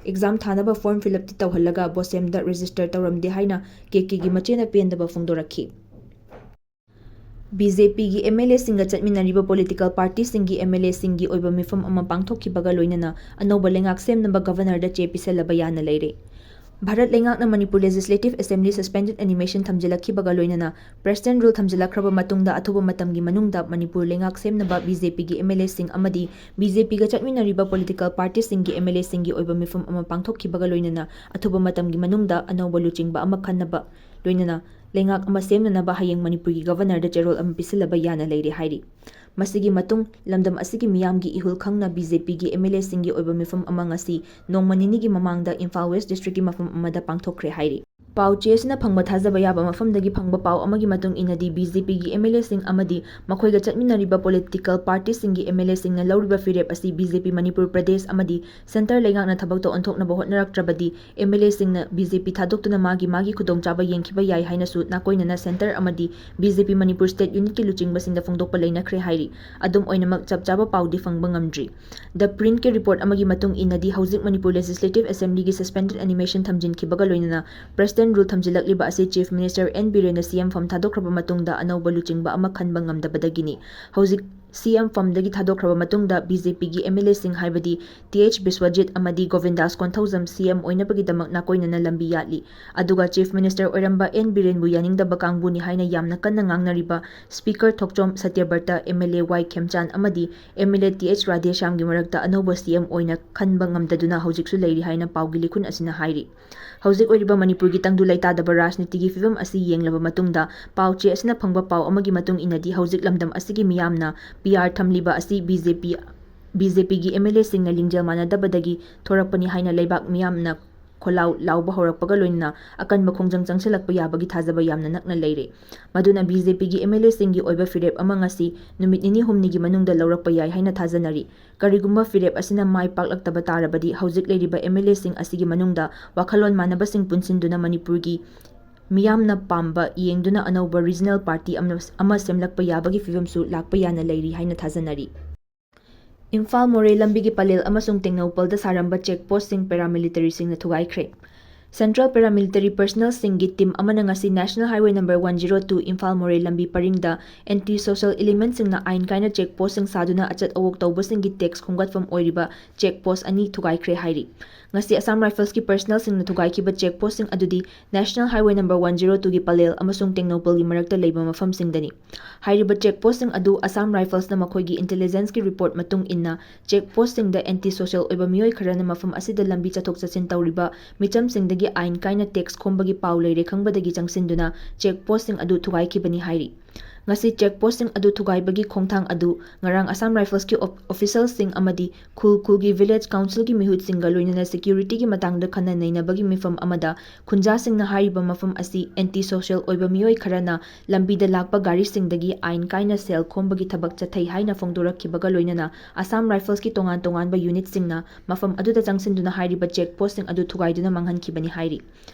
ꯑꯦꯛꯖꯥꯝ ꯊꯥꯅꯕ ꯐꯣꯔꯝ ꯐꯤꯜ ꯑꯞꯇꯤ ꯇꯧꯍꯜꯂꯒ ꯕꯣꯁꯦꯝꯗ ꯔꯦꯖꯤꯁꯇꯔ ꯇꯧꯔꯝꯗꯦ ꯍꯥꯏꯅ ꯀꯦ ꯀꯦꯒꯤ ꯃꯆꯦꯅ ꯄꯦꯟꯗꯕ ꯐꯣꯡꯗꯣꯔꯛꯈꯤ꯫ ꯕꯤ ꯖꯦ ꯄꯤꯒꯤ ꯑꯦꯝ ꯑꯦꯜ ꯑꯦꯁꯤꯡꯒ ꯆꯠꯃꯤꯟꯅꯔꯤꯕ ꯄꯣꯂꯤꯇꯤꯀꯦꯜ ꯄꯥꯔꯇꯤꯁꯤꯡꯒꯤ ꯑꯦꯝ ꯑꯦꯜ ꯑꯦꯁꯤꯡꯒꯤ ꯑꯣꯏꯕ ꯃꯤꯐꯝ ꯑꯃ ꯄꯥꯡꯊꯣꯛꯈꯤꯕꯒ ꯂꯣꯏꯅꯅ ꯑꯅꯧꯕ ꯂꯩꯉꯥꯛ ꯁꯦꯝꯅꯕ ꯒꯚꯔꯅꯔꯗ ꯆꯦ ꯄꯤꯁꯜꯂꯕ ꯌꯥꯅ ꯂꯩꯔꯦ꯫ ꯚꯥꯔꯠ ꯂꯩꯉꯥꯛꯅ ꯃꯅꯤꯄꯨꯔ ꯂꯦꯖꯤꯁꯂꯦꯇꯤꯚ ꯑꯦꯁꯦꯝꯕ꯭ꯂꯤ ꯁꯁꯄꯦꯟꯗꯦꯗ ꯑꯦꯅꯤꯃꯦꯁꯟ ꯊꯝꯖꯤꯜꯂꯛꯈꯤꯕꯒ ꯂꯣꯏꯅꯅ ꯄ꯭ꯔꯦꯁꯤꯗꯦꯟꯠ ꯔꯨꯜ ꯊꯝꯖꯤꯜꯂꯛꯈ꯭ꯔꯕ ꯃꯇꯨꯡꯗ ꯑꯊꯨꯕ ꯃꯇꯝꯒꯤ ꯃꯅꯨꯡꯗ ꯃꯅꯤꯄꯨꯔ ꯂꯩꯉꯥꯛ ꯁꯦꯝꯅꯕ ꯕꯤ ꯖꯦ ꯄꯤꯒꯤ ꯑꯦꯝ ꯑꯦꯜ ꯑꯦꯁꯤꯡ ꯑꯃꯗꯤ ꯕꯤ ꯖꯦ ꯄꯤꯒ ꯆꯠꯃꯤꯟꯅꯔꯤꯕ ꯄꯣꯂꯤꯇꯤꯀꯦꯜ ꯄꯥꯔꯇꯤꯁꯤꯡꯒꯤ ꯑꯦꯝ ꯑꯦꯜ ꯑꯦꯁꯤꯡꯒꯤ ꯑꯣꯏꯕ ꯃꯤꯐꯝ ꯑꯃ ꯄꯥꯡꯊꯣꯛꯈꯤꯕꯒ ꯂꯣꯏꯅꯅ ꯑꯊꯨꯕ ꯃꯇꯝꯒꯤ ꯃꯅꯨꯡꯗ ꯑꯅꯧꯕ ꯂꯨꯆꯤꯡꯕ ꯑꯃ ꯈꯟꯅꯕ ꯂꯣꯏꯅꯅ ꯂꯩꯉꯥꯛ ꯑꯃ ꯁꯦꯝꯅꯅꯕ ꯍꯌꯦꯡ ꯃꯅꯤꯄꯨꯔꯒꯤ ꯒꯚꯔꯅꯔꯗ ꯆꯦꯔꯣꯜ ꯑꯃ ꯄꯤꯁꯤꯜꯂꯕ ꯌꯥꯅ ꯂꯩꯔꯦ ꯍꯥꯏꯔꯤ꯫ ꯃꯁꯤꯒꯤ ꯃꯇꯨꯡ ꯂꯝꯗꯝ ꯑꯁꯤꯒꯤ ꯃꯤꯌꯥꯝꯒꯤ ꯏꯍꯨꯜ ꯈꯪꯅ ꯕꯤ ꯖꯦ ꯄꯤꯒꯤ ꯑꯦꯝ ꯑꯦꯜ ꯑꯦꯁꯤꯡꯒꯤ ꯑꯣꯏꯕ ꯃꯤꯐꯝ ꯑꯃ ꯉꯁꯤ ꯅꯣꯡꯃ ꯅꯤꯅꯤꯒꯤ ꯃꯃꯥꯡꯗ ꯏꯝꯐꯥꯜ ꯋꯦꯁ ꯗꯤꯁꯇ꯭ꯔꯤꯛꯀꯤ ꯃꯐꯝ ꯑꯃꯗ ꯄꯥꯡꯊꯣꯛꯈ꯭ꯔꯦ ꯍꯥꯏꯔꯤ꯫ ꯄꯥꯎ ꯆꯦ ꯑꯁꯤꯅ ꯐꯪꯕ ꯊꯥꯖꯕ ꯌꯥꯕ ꯃꯐꯝꯗꯒꯤ ꯐꯪꯕ ꯄꯥꯎ ꯑꯃꯒꯤ ꯃꯇꯨꯡ ꯏꯟꯅꯗꯤ, ꯕꯤ ꯖꯦ ꯄꯤꯒꯤ ꯑꯦꯝ ꯑꯦꯜ ꯑꯦꯁꯤꯡ ꯑꯃꯗꯤ ꯃꯈꯣꯏꯒ ꯆꯠꯃꯤꯟꯅꯔꯤꯕ ꯄꯣꯂꯤꯇꯤꯀꯦꯜ ꯄꯥꯔꯇꯤꯁꯤꯡꯒꯤ ꯑꯦꯝ ꯑꯦꯜ ꯑꯦꯁꯤꯡꯅ ꯂꯧꯔꯤꯕ ꯐꯤꯔꯦꯞ ꯑꯁꯤ ꯕꯤ ꯖꯦ ꯄꯤ ꯃꯅꯤꯄꯨꯔ ꯄ꯭ꯔꯗꯦꯁ ꯑꯃꯗꯤ ꯁꯦꯟꯇꯔ ꯂꯩꯉꯥꯛꯅ ꯊꯕꯛꯇ ꯑꯣꯟꯊꯣꯛꯅꯕ ꯍꯣꯠꯅꯔꯛꯇ꯭ꯔꯕꯗꯤ, ꯑꯦꯝ ꯑꯦꯜ ꯑꯦꯁꯤꯡꯅ ꯕꯤ ꯖꯦ ꯄꯤ ꯊꯥꯗꯣꯛꯇꯨꯅ ꯃꯥꯒꯤ ꯃꯥꯒꯤ ꯈꯨꯗꯣꯡꯆꯥꯕ ꯌꯦꯡꯈꯤꯕ ꯌꯥꯏ ꯍꯥꯏꯅꯁꯨ ꯅꯥꯀꯣꯏꯅꯅ ꯁꯦꯟꯇꯔ ꯑꯃꯗꯤ ꯕꯤ ꯖꯦ ꯄꯤ ꯃꯅꯤꯄꯨꯔ ꯁ꯭ꯇꯦꯠ ꯌꯨꯅꯤꯠꯀꯤ ꯂꯨꯆꯤꯡꯕꯁꯤꯡꯗ ꯐꯣꯡꯗꯣꯛꯄ ꯂꯩꯅꯈ꯭ꯔꯦ ꯍꯥꯏꯔꯤ꯫ ꯑꯗꯨꯝ ꯑꯣꯏꯅꯃꯛ, ꯆꯞ ꯆꯥꯕ ꯄꯥꯎꯗꯤ ꯐꯪꯕ ꯉꯝꯗ꯭ꯔꯤ꯫ ꯗ ꯄ꯭ꯔꯤꯟꯠꯀꯤ ꯔꯤꯄꯣꯔꯠ ꯑꯃꯒꯤ ꯃꯇꯨꯡ ꯏꯟꯅꯗꯤ, ꯍꯧꯖꯤꯛ ꯃꯅꯤꯄꯨꯔ ꯂꯦꯖꯤꯁꯂꯦꯇꯤꯚ ꯑꯦꯁꯦꯝꯕ꯭ꯂꯤꯒꯤ ꯁꯁꯄꯦꯟꯗꯦꯗ ꯑꯦꯅꯤꯃꯦꯁꯟ ꯊꯝꯖꯤꯟꯈꯤꯕꯒ ꯂꯣꯏꯅꯅ ꯄ꯭ꯔꯦꯁꯤꯗꯦꯟꯠ ꯔꯨꯜ ꯊꯝꯖꯤꯜꯂꯛꯂꯤꯕ ꯑꯁꯤ ꯆꯤꯐ ꯃꯤꯅꯤꯁꯇꯔ ꯑꯦꯟ ꯕꯤꯔꯦꯟꯅ ꯁꯤ ꯑꯦꯝ ꯐꯝ ꯊꯥꯗꯣꯛꯈ꯭ꯔꯕ ꯃꯇꯨꯡꯗ ꯑꯅꯧꯕ ꯂꯨꯆꯤꯡꯕ ꯑꯃ ꯈꯟꯕ ꯉꯝꯗꯕꯗꯒꯤꯅꯤ꯫ ꯍꯧꯖꯤꯛ ꯁꯤ ꯑꯦꯝ ꯐꯝꯗꯒꯤ ꯊꯥꯗꯣꯛꯈ꯭ꯔꯕ ꯃꯇꯨꯡꯗ ꯕꯤ ꯖꯦ ꯄꯤꯒꯤ ꯑꯦꯝ ꯑꯦꯜ ꯑꯦꯁꯤꯡ, ꯍꯥꯏꯕꯗꯤ ꯇꯤ ꯑꯩꯆ ꯕꯤꯁ꯭ꯋꯖꯤꯠ ꯑꯃꯗꯤ ꯒꯣꯕꯤꯟꯗꯥꯁ ꯀꯣꯟꯊꯧꯖꯝ, ꯁꯤ ꯑꯦꯝ ꯑꯣꯏꯅꯕꯒꯤꯗꯃꯛ ꯅꯥꯀꯣꯏꯅꯅ ꯂꯝꯕꯤ ꯌꯥꯠꯂꯤ꯫ ꯑꯗꯨꯒ ꯆꯤꯐ ꯃꯤꯅꯤꯁꯇꯔ ꯑꯣꯏꯔꯝꯕ ꯑꯦꯟ ꯕꯤꯔꯦꯟꯕꯨ ꯌꯥꯅꯤꯡꯗꯕ ꯀꯥꯡꯕꯨꯅꯤ ꯍꯥꯏꯅ ꯌꯥꯝꯅ ꯀꯟꯅ ꯉꯥꯡꯅꯔꯤꯕ speaker Thokchom Satyabrata, M L A Y Khemchand ꯑꯃꯗꯤ M L A T H ꯔꯥꯙꯦꯁ꯭ꯌꯥꯝꯒꯤ ꯃꯔꯛꯇ ꯑꯅꯧꯕ ꯁꯤ ꯑꯦꯝ ꯑꯣꯏꯅ ꯈꯟꯕ ꯉꯝꯗꯗꯨꯅ ꯍꯧꯖꯤꯛꯁꯨ ꯂꯩꯔꯤ ꯍꯥꯏꯅ ꯄꯥꯎꯒꯤ ꯂꯤꯈꯨꯟ ꯑꯁꯤꯅ ꯍꯥꯏꯔꯤ꯫ ꯍꯧꯖꯤꯛ ꯑꯣꯏꯔꯤꯕ ꯃꯅꯤꯄꯨꯔꯒꯤ ꯇꯪꯗꯨ ꯂꯩꯇꯥꯗꯕ ꯔꯥꯖꯅꯤꯇꯤꯒꯤ ꯐꯤꯕꯝ ꯑꯁꯤ ꯌꯦꯡꯂꯕ ꯃꯇꯨꯡꯗ, ꯄꯥꯎ ꯆꯦ ꯑꯁꯤꯅ ꯐꯪꯕ ꯄꯥꯎ ꯑꯃꯒꯤ ꯃꯇꯨꯡ ꯏꯟꯅꯗꯤ, ꯍꯧꯖꯤꯛ ꯂꯝꯗꯝ ꯑꯁꯤꯒꯤ ꯃꯤꯌꯥꯝꯅ ꯄꯤ ꯑꯥꯔ ꯊꯝꯂꯤꯕ ꯑꯁꯤ ꯕꯤ ꯖꯦ ꯄꯤ, ꯕꯤ ꯖꯦ ꯄꯤꯒꯤ ꯑꯦꯝ ꯑꯦꯜ ꯑꯦꯁꯤꯡꯅ ꯂꯤꯡꯖꯦꯜ ꯃꯥꯟꯅꯗꯕꯗꯒꯤ ꯊꯣꯔꯛꯄꯅꯤ ꯍꯥꯏꯅ ꯂꯩꯕꯥꯛ ꯃꯤꯌꯥꯝꯅ ꯈꯣꯜꯂꯥꯎ ꯂꯥꯎꯕ ꯍꯧꯔꯛꯄꯒ ꯂꯣꯏꯅꯅ ꯑꯀꯟꯕ ꯈꯣꯡꯖꯪ ꯆꯪꯁꯤꯜꯂꯛꯄ ꯌꯥꯕꯒꯤ ꯊꯥꯖꯕ ꯌꯥꯝꯅ ꯅꯛꯅ ꯂꯩꯔꯦ꯫ ꯃꯗꯨꯅ ꯕꯤ ꯖꯦ ꯄꯤꯒꯤ ꯑꯦꯝ ꯑꯦꯜ ꯑꯦꯁꯤꯡꯒꯤ ꯑꯣꯏꯕ ꯐꯤꯔꯦꯞ ꯑꯃ ꯉꯁꯤ ꯅꯨꯃꯤꯠ ꯅꯤꯅꯤ ꯍꯨꯝꯅꯤꯒꯤ ꯃꯅꯨꯡꯗ ꯂꯧꯔꯛꯄ ꯌꯥꯏ ꯍꯥꯏꯅ ꯊꯥꯖꯅꯔꯤ꯫ ꯀꯔꯤꯒꯨꯝꯕ ꯐꯤꯔꯦꯞ ꯑꯁꯤꯅ ꯃꯥꯏ ꯄꯥꯛꯂꯛꯇꯕ ꯇꯥꯔꯕꯗꯤ, ꯍꯧꯖꯤꯛ ꯂꯩꯔꯤꯕ ꯑꯦꯝ ꯑꯦꯜ ꯑꯦꯁꯤꯡ ꯑꯁꯤꯒꯤ ꯃꯅꯨꯡꯗ ꯋꯥꯈꯜꯂꯣꯟ ꯃꯥꯟꯅꯕꯁꯤꯡ ꯄꯨꯟꯁꯤꯟꯗꯨꯅ ꯃꯅꯤꯄꯨꯔꯒꯤ ꯃꯤꯌꯥꯝꯅ ꯄꯥꯝꯕ ꯌꯦꯡꯗꯨꯅ ꯑꯅꯧꯕ ꯔꯤꯖꯅꯦꯜ ꯄꯥꯔꯇꯤ ꯑꯃ, ꯑꯃ ꯁꯦꯝꯂꯛꯄ ꯌꯥꯕꯒꯤ ꯐꯤꯕꯝꯁꯨ ꯂꯥꯛꯄ ꯌꯥꯅ ꯂꯩꯔꯤ ꯍꯥꯏꯅ ꯊꯥꯖꯅꯔꯤ꯫ ꯏꯝꯐꯥꯜ ꯃꯣꯔꯦ ꯂꯝꯕꯤꯒꯤ ꯄꯂꯦꯜ ꯑꯃꯁꯨꯡ ꯇꯦꯡꯅꯧꯄꯜꯗ ꯁꯥꯔꯝꯕ ꯆꯦꯛ ꯄꯣꯁ꯭ꯠꯁꯤꯡ ꯄꯦꯔꯥꯃꯤꯂꯤꯇꯔꯤꯁꯤꯡꯅ ꯊꯨꯒꯥꯏꯈ꯭ꯔꯦ꯫ ꯁꯦꯟꯇ꯭ꯔꯦꯜ ꯄꯦꯔꯥꯃꯤꯂꯤꯇꯔꯤ ꯄꯔꯁꯅꯦꯜꯁꯤꯡꯒꯤ ꯇꯤꯝ ꯑꯃꯅ ꯉꯁꯤ national highway number one zero two Imphal ꯃꯣꯔꯦ ꯂꯝꯕꯤ ꯄꯔꯤꯡꯗ ꯑꯦꯟꯇꯤ ꯁꯣꯁꯦꯜ ꯏꯂꯤꯃꯦꯟꯠꯁꯤꯡꯅ ꯑꯥꯏꯟ ꯀꯥꯏꯅ ꯆꯦꯛ ꯄꯣꯁ꯭ꯠꯁꯤꯡ ꯁꯥꯗꯨꯅ ꯑꯆꯠ ꯑꯋꯣꯛ ꯇꯧꯕꯁꯤꯡꯒꯤ ꯇꯦꯛꯁ ꯈꯣꯝꯒꯠꯐꯝ ꯑꯣꯏꯔꯤꯕ ꯆꯦꯛ ꯄꯣꯁ꯭ꯠ ꯑꯅꯤ ꯊꯨꯒꯥꯏꯈ꯭ꯔꯦ ꯍꯥꯏꯔꯤ꯫ ꯉꯁꯤ ꯑꯁꯥꯝ ꯔꯥꯏꯐꯜꯁꯀꯤ ꯄꯔꯁꯅꯦꯜꯁꯤꯡꯅ ꯊꯨꯒꯥꯏꯈꯤꯕ ꯆꯦꯛ ꯄꯣꯁ꯭ꯠꯁꯤꯡ ꯑꯗꯨꯗꯤ national highway number one zero ꯇꯨꯒꯤ ꯄꯂꯦꯜ ꯑꯃꯁꯨꯡ ꯇꯦꯡꯅꯧꯄꯜꯒꯤ ꯃꯔꯛꯇ ꯂꯩꯕ ꯃꯐꯝꯁꯤꯡꯗꯅꯤ꯫ ꯍꯥꯏꯔꯤꯕ ꯆꯦꯛ ꯄꯣꯁ꯭ꯠꯁꯤꯡ ꯑꯗꯨ ꯑꯁꯥꯝ ꯔꯥꯏꯐꯜꯁꯅ ꯃꯈꯣꯏꯒꯤ ꯏꯟꯇꯦꯂꯤꯖꯦꯟꯁꯀꯤ ꯔꯤꯄꯣꯔꯠ ꯃꯇꯨꯡ ꯏꯟꯅ ꯆꯦꯛ ꯄꯣꯁ꯭ꯠꯁꯤꯡꯗ ꯑꯦꯟꯇꯤ ꯁꯣꯁꯦꯜ ꯑꯣꯏꯕ ꯃꯤꯑꯣꯏ ꯈꯔꯅ ꯃꯐꯝ ꯑꯁꯤꯗ ꯂꯝꯕꯤ ꯆꯠꯊꯣꯛ ꯆꯠꯁꯤꯟ ꯇꯧꯔꯤꯕ ꯃꯤꯆꯝꯁꯤꯡꯗꯒꯤ ꯑꯥꯏꯟ ꯀꯥꯏꯅ ꯇꯦꯛꯁ ꯈꯣꯝꯕꯒꯤ ꯄꯥꯎ ꯂꯩꯔꯦ ꯈꯪꯕꯗꯒꯤ ꯆꯪꯁꯤꯟꯗꯨꯅ ꯆꯦꯛ ꯄꯣꯁ꯭ꯠꯁꯤꯡ ꯑꯗꯨ ꯊꯨꯒꯥꯏꯈꯤꯕꯅꯤ ꯍꯥꯏꯔꯤ꯫ ꯉꯁꯤ check postꯁꯤꯡ ꯑꯗꯨ ꯊꯨꯒꯥꯏꯕꯒꯤ ꯈꯣꯡꯊꯥꯡ ꯑꯗꯨ ꯉꯔꯥꯡ Assam Riflesꯀꯤ ꯑꯣꯐ-, officialꯁꯤꯡ ꯑꯃꯗꯤ ꯈꯨꯜ ꯈꯨꯜꯒꯤ village councilꯒꯤ ꯃꯤꯍꯨꯠꯁꯤꯡꯒ ꯂꯣꯏꯅꯅ securityꯒꯤ ꯃꯇꯥꯡꯗ ꯈꯟꯅ ꯅꯩꯅꯕꯒꯤ ꯃꯤꯐꯝ ꯑꯃꯗ ꯈꯨꯟꯖꯥꯁꯤꯡꯅ ꯍꯥꯏꯔꯤꯕ ꯃꯐꯝ ꯑꯁꯤ anti-social ꯑꯣꯏꯕ ꯃꯤꯑꯣꯏ ꯈꯔꯅ ꯂꯝꯕꯤꯗ ꯂꯥꯛꯄ ꯒꯥꯔꯤꯁꯤꯡꯗꯒꯤ ꯑꯥꯏꯟ ꯀꯥꯏꯅ ꯁꯦꯜ ꯈꯣꯝꯕꯒꯤ ꯊꯕꯛ ꯆꯠꯊꯩ ꯍꯥꯏꯅ ꯐꯣꯡꯗꯣꯔꯛꯈꯤꯕꯒ ꯂꯣꯏꯅꯅ Assam Riflesꯀꯤ ꯇꯣꯉꯥꯟ ꯇꯣꯉꯥꯟꯕ unitꯁꯤꯡꯅ ꯃꯐꯝ ꯑꯗꯨꯗ ꯆꯪꯁꯤꯟꯗꯨꯅ ꯍꯥꯏꯔꯤꯕ check postꯁꯤꯡ ꯑꯗꯨ ꯊꯨꯒꯥꯏꯗꯨꯅ ꯃꯥꯡꯍꯟꯈꯤꯕꯅꯤ ꯍꯥꯏꯔꯤ꯫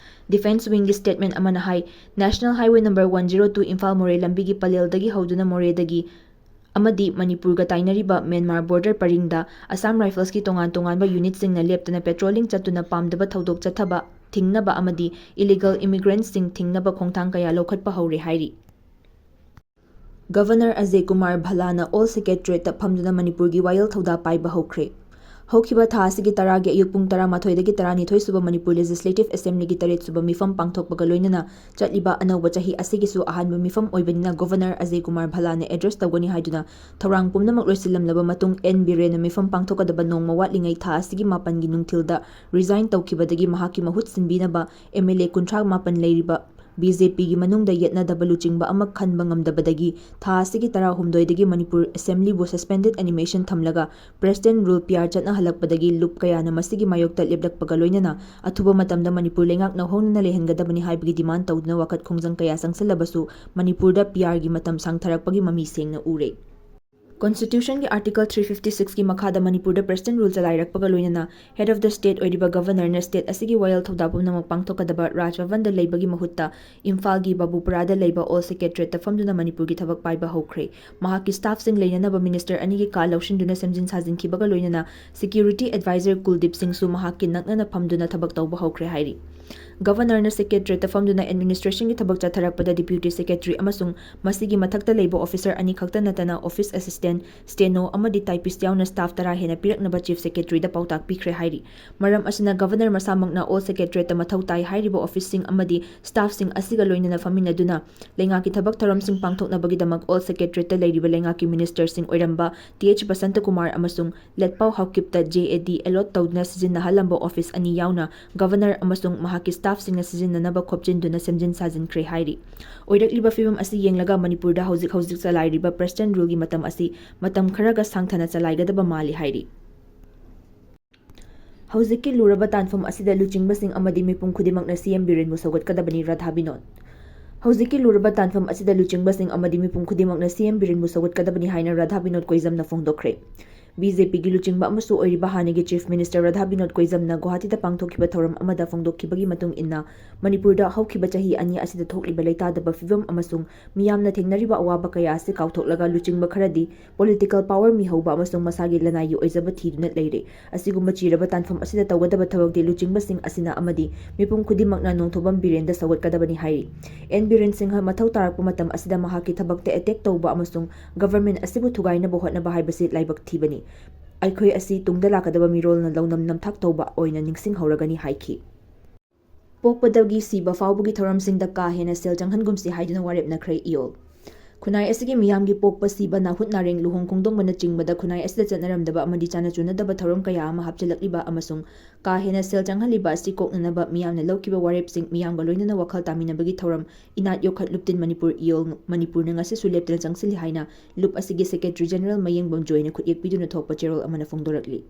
Defence wingꯒꯤ statement ꯑꯃꯅ ꯍꯥꯏ, National Highway number one zero two Imphal ꯃꯣꯔꯦ ꯂꯝꯕꯤꯒꯤ ꯄꯂꯦꯜꯗꯒꯤ ꯍꯧꯗꯨꯅ ꯃꯣꯔꯦꯗꯒꯤ ꯑꯃꯗꯤ ꯃꯅꯤꯄꯨꯔꯒ ꯇꯥꯏꯅꯔꯤꯕ ꯃ꯭ꯌꯥꯟꯃꯥꯔ border ꯄꯔꯤꯡꯗ Assam Riflesꯀꯤ ꯇꯣꯉꯥꯟ ꯇꯣꯉꯥꯟꯕ unitꯁꯤꯡꯅ ꯂꯦꯞꯇꯅ patrolling ꯆꯠꯇꯨꯅ ꯄꯥꯝꯗꯕ ꯊꯧꯗꯣꯛ ꯆꯠꯊꯕ ꯊꯤꯡꯅꯕ ꯑꯃꯗꯤ illegal immigrantꯁꯤꯡ ꯊꯤꯡꯅꯕ ꯈꯣꯡꯊꯥꯡ ꯀꯌꯥ ꯂꯧꯈꯠꯄ ꯍꯧꯔꯦ ꯍꯥꯏꯔꯤ꯫ Governor ꯑꯖꯌ ꯀꯨꯃꯥꯔ ꯚꯜꯂꯥꯅ Old Secretariatꯇ ꯐꯝꯗꯨꯅ ꯃꯅꯤꯄꯨꯔꯒꯤ ꯋꯥꯌꯦꯜ ꯊꯧꯗꯥ ꯄꯥꯏꯕ ꯍꯧꯈ꯭ꯔꯦ꯫ ꯍꯧꯈꯤꯕ ꯊꯥ ꯑꯁꯤꯒꯤ ꯇꯔꯥꯒꯤ ꯑꯌꯨꯛ ꯄꯨꯡ ꯇꯔꯥꯃꯥꯊꯣꯏꯗꯒꯤ ꯇꯔꯥꯅꯤꯊꯣꯏ ꯁꯨꯕ ꯃꯅꯤꯄꯨꯔ Legislative Assemblyꯒꯤ ꯇꯔꯦꯠ ꯁꯨꯕ ꯃꯤꯐꯝ ꯄꯥꯡꯊꯣꯛꯄꯒ ꯂꯣꯏꯅꯅ ꯆꯠꯂꯤꯕ ꯑꯅꯧꯕ ꯆꯍꯤ ꯑꯁꯤꯒꯤꯁꯨ ꯑꯍꯥꯟꯕ ꯃꯤꯐꯝ ꯑꯣꯏꯕꯅꯤꯅ Governor ꯑꯖꯌ ꯀꯨꯃꯥꯔ ꯚꯜꯂꯥꯅ address ꯇꯧꯒꯅꯤ ꯍꯥꯏꯗꯨꯅ ꯊꯧꯔꯥꯡ ꯄꯨꯝꯅꯃꯛ ꯂꯣꯏꯁꯤꯜꯂꯝꯂꯕ ꯃꯇꯨꯡ ꯑꯦꯟ ꯕꯤꯔꯦꯟꯅ ꯃꯤꯐꯝ ꯄꯥꯡꯊꯣꯛꯀꯗꯕ ꯅꯣꯡꯃ ꯋꯥꯠꯂꯤꯉꯩ ꯊꯥ ꯑꯁꯤꯒꯤ ꯃꯥꯄꯟꯒꯤ ꯅꯨꯡꯊꯤꯜꯗ resign ꯇꯧꯈꯤꯕꯗꯒꯤ ꯃꯍꯥꯛꯀꯤ ꯃꯍꯨꯠ ꯁꯤꯟꯕꯤꯅꯕ MLA ꯀꯨꯟꯊ꯭ꯔꯥ ꯃꯥꯄꯟ ꯂꯩꯔꯤꯕ BJPꯒꯤ ꯃꯅꯨꯡꯗ ꯌꯦꯠꯅꯗꯕ ꯂꯨꯆꯤꯡꯕ ꯑꯃ ꯈꯟꯕ ꯉꯝꯗꯕꯗꯒꯤ ꯊꯥ ꯑꯁꯤꯒꯤ ꯇꯔꯥꯍꯨꯝꯗꯣꯏꯗꯒꯤ ꯃꯅꯤꯄꯨꯔ Assemblyꯕꯨ suspended animation ꯊꯝꯂꯒ President rule PR ꯆꯠꯅꯍꯜꯂꯛꯄꯗꯒꯤ ꯂꯨꯞ ꯀꯌꯥꯅ ꯃꯁꯤꯒꯤ ꯃꯥꯌꯣꯛꯇ ꯂꯦꯞꯂꯛꯄꯒ ꯂꯣꯏꯅꯅ ꯑꯊꯨꯕ ꯃꯇꯝꯗ ꯃꯅꯤꯄꯨꯔ ꯂꯩꯉꯥꯛ ꯅꯧꯍꯧꯅꯅ ꯂꯩꯍꯟꯒꯗꯕꯅꯤ ꯍꯥꯏꯕꯒꯤ demand ꯇꯧꯗꯨꯅ ꯋꯥꯀꯠ ꯈꯣꯡꯖꯪ ꯀꯌꯥ ꯆꯪꯁꯤꯜꯂꯕꯁꯨ ꯃꯅꯤꯄꯨꯔꯗ PRꯒꯤ ꯃꯇꯝ ꯁꯥꯡꯊꯔꯛꯄꯒꯤ ꯃꯃꯤ ꯁꯦꯡꯅ ꯎꯔꯦ꯫ Constitutionꯒꯤ Article three fifty sixꯀꯤ ꯃꯈꯥꯗ ꯃꯅꯤꯄꯨꯔꯗ President rule ꯆꯂꯥꯏꯔꯛꯄꯒ ꯂꯣꯏꯅꯅ Head of the State ꯑꯣꯏꯔꯤꯕ Governorꯅ state ꯑꯁꯤꯒꯤ ꯋꯥꯌꯦꯜ ꯊꯧꯗꯥ ꯄꯨꯝꯅꯃꯛ ꯄꯥꯡꯊꯣꯛꯀꯗꯕ ꯔꯥꯖ ꯚꯕꯟꯗ ꯂꯩꯕꯒꯤ ꯃꯍꯨꯠꯇ ꯏꯝꯐꯥꯜꯒꯤ ꯕꯥꯕꯨꯄꯨꯔꯥꯗ ꯂꯩꯕ Old Secretariatꯇ ꯐꯝꯗꯨꯅ ꯃꯅꯤꯄꯨꯔꯒꯤ ꯊꯕꯛ ꯄꯥꯏꯕ ꯍꯧꯈ꯭ꯔꯦ꯫ ꯃꯍꯥꯛꯀꯤ staffꯁꯤꯡ ꯂꯩꯅꯅꯕ minister ꯑꯅꯤꯒꯤ ꯀꯥ ꯂꯧꯁꯤꯟꯗꯨꯅ ꯁꯦꯝꯖꯤꯟ ꯁꯥꯖꯤꯟꯈꯤꯕꯒ ꯂꯣꯏꯅꯅ security advisor ꯀꯨꯜꯗꯤꯞ ꯁꯤꯡꯁꯨ ꯃꯍꯥꯛꯀꯤ ꯅꯛꯅꯅ ꯐꯝꯗꯨꯅ ꯊꯕꯛ ꯇꯧꯕ ꯍꯧꯈ꯭ꯔꯦ ꯍꯥꯏꯔꯤ꯫ Governorꯅ Secretariatꯇ ꯐꯝꯗꯨꯅ administrationꯒꯤ ꯊꯕꯛ ꯆꯠꯊꯔꯛꯄꯗ Deputy Secretary ꯑꯃꯁꯨꯡ ꯃꯁꯤꯒꯤ ꯃꯊꯛꯇ ꯂꯩꯕ officer ꯑꯅꯤ ꯈꯛꯇ ꯅꯠꯇꯅ office assistant ꯁ꯭ꯇꯦꯅꯣ ꯑꯃꯗꯤ ꯇꯥꯏꯄꯤꯁ ꯌꯥꯎꯅ ꯁ꯭ꯇꯥꯐ ꯇꯔꯥ ꯍꯦꯟꯅ ꯄꯤꯔꯛꯅꯕ ꯆꯤꯐ ꯁꯦꯀ꯭ꯔꯦꯇꯔꯤꯗ ꯄꯥꯎꯇꯥꯛ ꯄꯤꯈ꯭ꯔꯦ ꯍꯥꯏꯔꯤ꯫ ꯃꯔꯝ ꯑꯁꯤꯅ ꯒꯚꯔꯅꯔ ꯃꯁꯥꯃꯛꯅ ꯑꯣꯜ ꯁꯦꯀ꯭ꯔꯦꯇꯔꯤꯌꯦꯠꯇ ꯃꯊꯧ ꯇꯥꯏ ꯍꯥꯏꯔꯤꯕ ꯑꯣꯐꯤꯁꯁꯤꯡ ꯑꯃꯗꯤ ꯁ꯭ꯇꯥꯐꯁꯤꯡ ꯑꯁꯤꯒ ꯂꯣꯏꯅꯅ ꯐꯝꯃꯤꯟꯅꯗꯨꯅ ꯂꯩꯉꯥꯛꯀꯤ ꯊꯕꯛ ꯊꯧꯔꯝꯁꯤꯡ ꯄꯥꯡꯊꯣꯛꯅꯕꯒꯤꯗꯃꯛ ꯑꯣꯜ ꯁꯦꯀ꯭ꯔꯦꯇꯔꯤꯌꯦꯠꯇ ꯂꯩꯔꯤꯕ ꯂꯩꯉꯥꯛꯀꯤ ꯃꯤꯅꯤꯁꯇꯔꯁꯤꯡ ꯑꯣꯏꯔꯝꯕ ꯇꯤ ꯑꯩꯆ ꯕꯁꯟꯇ ꯀꯨꯃꯥꯔ ꯑꯃꯁꯨꯡ ꯂꯦꯠꯄꯥꯎ ꯍꯥꯎꯀꯤꯞꯇ ꯖꯦ ꯑꯦ ꯗꯤ ꯑꯦꯂꯣꯠ ꯇꯧꯗꯨꯅ ꯁꯤꯖꯤꯟꯅꯍꯜꯂꯝꯕ ꯑꯣꯐꯤꯁ ꯑꯅꯤ ꯌꯥꯎꯅ ꯒꯚꯔꯅꯔ ꯑꯃꯁꯨꯡ ꯃꯍꯥꯛꯀꯤ ꯁ꯭ꯇꯥꯐꯁꯤꯡꯅ ꯁꯤꯖꯤꯟꯅꯅꯕ ꯈꯣꯞꯆꯤꯟꯗꯨꯅ ꯁꯦꯝꯖꯤꯟ ꯁꯥꯖꯤꯟꯈ꯭ꯔꯦ ꯍꯥꯏꯔꯤ꯫ ꯑꯣꯏꯔꯛꯂꯤꯕ ꯐꯤꯕꯝ ꯑꯁꯤ ꯌꯦꯡꯂꯒ ꯃꯅꯤꯄꯨꯔꯗ ꯍꯧꯖꯤꯛ ꯍꯧꯖꯤꯛ ꯆꯂꯥꯏꯔꯤꯕ ꯄ꯭ꯔꯦꯁꯤꯗꯦꯟꯠ ꯔꯨꯜꯒꯤ ꯃꯇꯝ ꯑꯁꯤ ꯃꯇꯝ ꯈꯔꯒ ꯁꯥꯡꯊꯅ ꯆꯂꯥꯏꯒꯗꯕ ꯃꯥꯜꯂꯤ ꯍꯥꯏꯔꯤ꯫ ꯍꯧꯖꯤꯛꯀꯤ ꯂꯨꯔꯕ ꯇꯥꯟꯐꯝ ꯑꯁꯤꯗ ꯂꯨꯆꯤꯡꯕꯁꯤꯡ ꯑꯃꯗꯤ ꯃꯤꯄꯨꯝ ꯈꯨꯗꯤꯡꯃꯛꯅ ꯁꯤ ꯑꯦꯝ ꯕꯤꯔꯦꯟꯕꯨ ꯁꯧꯒꯠꯀꯗꯕꯅꯤ, ꯔꯥꯙꯥ ꯕꯤꯅꯣꯗ꯫ ꯍꯧꯖꯤꯛꯀꯤ ꯂꯨꯔꯕ ꯇꯥꯟꯐꯝ ꯑꯁꯤꯗ ꯂꯨꯆꯤꯡꯕꯁꯤꯡ ꯑꯃꯗꯤ ꯃꯤꯄꯨꯝ ꯈꯨꯗꯤꯡꯃꯛꯅ ꯁꯤ ꯑꯦꯝ ꯕꯤꯔꯦꯟꯕꯨ ꯁꯧꯒꯠꯀꯗꯕꯅꯤ ꯍꯥꯏꯅ ꯔꯥꯙꯥ ꯕꯤꯅꯣꯗ ꯀꯣꯏꯖꯝꯅ ꯐꯣꯡꯗꯣꯛꯈ꯭ꯔꯦ꯫ ꯕꯤ ꯖꯦ ꯄꯤꯒꯤ ꯂꯨꯆꯤꯡꯕ ꯑꯃꯁꯨ ꯑꯣꯏꯔꯤꯕ ꯍꯥꯟꯅꯒꯤ ꯆꯤꯐ ꯃꯤꯅꯤꯁꯇꯔ ꯔꯥꯙꯥ ꯕꯤꯅꯣꯗ ꯀꯣꯏꯖꯝꯅ ꯒꯨꯋꯥꯍꯥꯇꯤꯗ ꯄꯥꯡꯊꯣꯛꯈꯤꯕ ꯊꯧꯔꯝ ꯑꯃꯗ ꯐꯣꯡꯗꯣꯛꯈꯤꯕꯒꯤ ꯃꯇꯨꯡ ꯏꯟꯅ, ꯃꯅꯤꯄꯨꯔꯗ ꯍꯧꯈꯤꯕ ꯆꯍꯤ ꯑꯅꯤ ꯑꯁꯤꯗ ꯊꯣꯛꯂꯤꯕ ꯂꯩꯇꯥꯗꯕ ꯐꯤꯕꯝ ꯑꯃꯁꯨꯡ ꯃꯤꯌꯥꯝꯅ ꯊꯦꯡꯅꯔꯤꯕ ꯑꯋꯥꯕ ꯀꯌꯥ ꯑꯁꯤ ꯀꯥꯎꯊꯣꯛꯂꯒ ꯂꯨꯆꯤꯡꯕ ꯈꯔꯗꯤ ꯄꯣꯂꯤꯇꯤꯀꯦꯜ ꯄꯥꯋꯔ ꯃꯤꯍꯧꯕ ꯑꯃꯁꯨꯡ ꯃꯁꯥꯒꯤ ꯂꯅꯥꯏꯒꯤ ꯑꯣꯏꯖꯕ ꯊꯤꯗꯨꯅ ꯂꯩꯔꯦ꯫ ꯑꯁꯤꯒꯨꯝꯕ ꯆꯤꯔꯕ ꯇꯥꯟꯐꯝ ꯑꯁꯤꯗ ꯇꯧꯒꯗꯕ ꯊꯕꯛꯇꯤ ꯂꯨꯆꯤꯡꯕꯁꯤꯡ ꯑꯁꯤꯅ ꯑꯃꯗꯤ ꯃꯤꯄꯨꯝ ꯈꯨꯗꯤꯡꯃꯛꯅ ꯅꯣꯡꯊꯣꯝꯕꯝ ꯕꯤꯔꯦꯟꯗ ꯁꯧꯒꯠꯀꯗꯕꯅꯤ ꯍꯥꯏꯔꯤ꯫ ꯑꯦꯟ ꯕꯤꯔꯦꯟ ꯁꯤꯡꯍ ꯃꯊꯧ ꯇꯥꯔꯛꯄ ꯃꯇꯝ ꯑꯁꯤꯗ ꯃꯍꯥꯛꯀꯤ ꯊꯕꯛꯇ ꯑꯦꯇꯦꯛ ꯇꯧꯕ ꯑꯃꯁꯨꯡ ꯒꯚꯔꯟꯃꯦꯟꯠ ꯑꯁꯤꯕꯨ ꯊꯨꯒꯥꯏꯅꯕ ꯍꯣꯠꯅꯕ ꯍꯥꯏꯕꯁꯤ ꯂꯥꯏꯕꯛ ꯊꯤꯕꯅꯤ꯫ ꯑꯩꯈꯣꯏ ꯑꯁꯤ ꯇꯨꯡꯗ ꯂꯥꯛꯀꯗꯕ ꯃꯤꯔꯣꯜꯅ ꯂꯧꯅꯝ ꯅꯝꯊꯥꯛ ꯇꯧꯕ ꯑꯣꯏꯅ ꯅꯤꯡꯁꯤꯡꯍꯧꯔꯒꯅꯤ ꯍꯥꯏꯈꯤ꯫ ꯄꯣꯛꯄꯗꯒꯤ ꯁꯤꯕ ꯐꯥꯎꯕꯒꯤ ꯊꯧꯔꯝꯁꯤꯡꯗ ꯀꯥ ꯍꯦꯟꯅ ꯁꯦꯜ ꯆꯪꯍꯟꯒꯨꯝꯁꯤ ꯍꯥꯏꯗꯨꯅ ꯋꯥꯔꯦꯞꯅꯈ꯭ꯔꯦ ꯏꯌꯣꯜ꯫ ꯈꯨꯟꯅꯥꯏ ꯑꯁꯤꯒꯤ ꯃꯤꯌꯥꯝꯒꯤ ꯄꯣꯛꯄ, ꯁꯤꯕ, ꯅꯥꯍꯨꯠ ꯅꯥꯔꯦꯡ, ꯂꯨꯍꯣꯡ ꯈꯣꯡꯗꯣꯡꯕꯅꯆꯤꯡꯕꯗ ꯈꯨꯟꯅꯥꯏ ꯑꯁꯤꯗ ꯆꯠꯅꯔꯝꯗꯕ ꯑꯃꯗꯤ ꯆꯥꯟꯅ ꯆꯨꯅꯗꯕ ꯊꯧꯔꯝ ꯀꯌꯥ ꯑꯃ ꯍꯥꯞꯆꯤꯜꯂꯛꯂꯤꯕ ꯑꯃꯁꯨꯡ ꯀꯥ ꯍꯦꯟꯅ ꯁꯦꯜ ꯆꯪꯍꯜꯂꯤꯕ ꯑꯁꯤ ꯀꯣꯛꯅꯅꯕ ꯃꯤꯌꯥꯝꯅ ꯂꯧꯈꯤꯕ ꯋꯥꯔꯦꯞꯁꯤꯡ ꯃꯤꯌꯥꯝꯒ ꯂꯣꯏꯅꯅ ꯋꯥꯈꯜ ꯇꯥꯃꯤꯟꯅꯕꯒꯤ ꯊꯧꯔꯝ ꯏꯅꯥꯠ ꯌꯣꯛꯈꯠ ꯂꯨꯞꯇꯤꯟ ꯃꯅꯤꯄꯨꯔ ꯏꯌꯣꯜ ꯃꯅꯤꯄꯨꯔꯅ ꯉꯁꯤꯁꯨ ꯂꯦꯞꯇꯅ ꯆꯪꯁꯤꯜꯂꯤ ꯍꯥꯏꯅ ꯂꯨꯞ ꯑꯁꯤꯒꯤ ꯁꯦꯀ꯭ꯔꯦꯇꯔꯤ ꯖꯦꯅꯔꯦꯜ ꯃꯌꯦꯡꯕꯝ ꯖꯣꯏꯅ ꯈꯨꯠꯌꯦꯛ ꯄꯤꯗꯨꯅ ꯊꯣꯛꯄ ꯆꯦꯔꯣꯜ ꯑꯃꯅ ꯐꯣꯡꯗꯣꯔꯛꯂꯤ꯫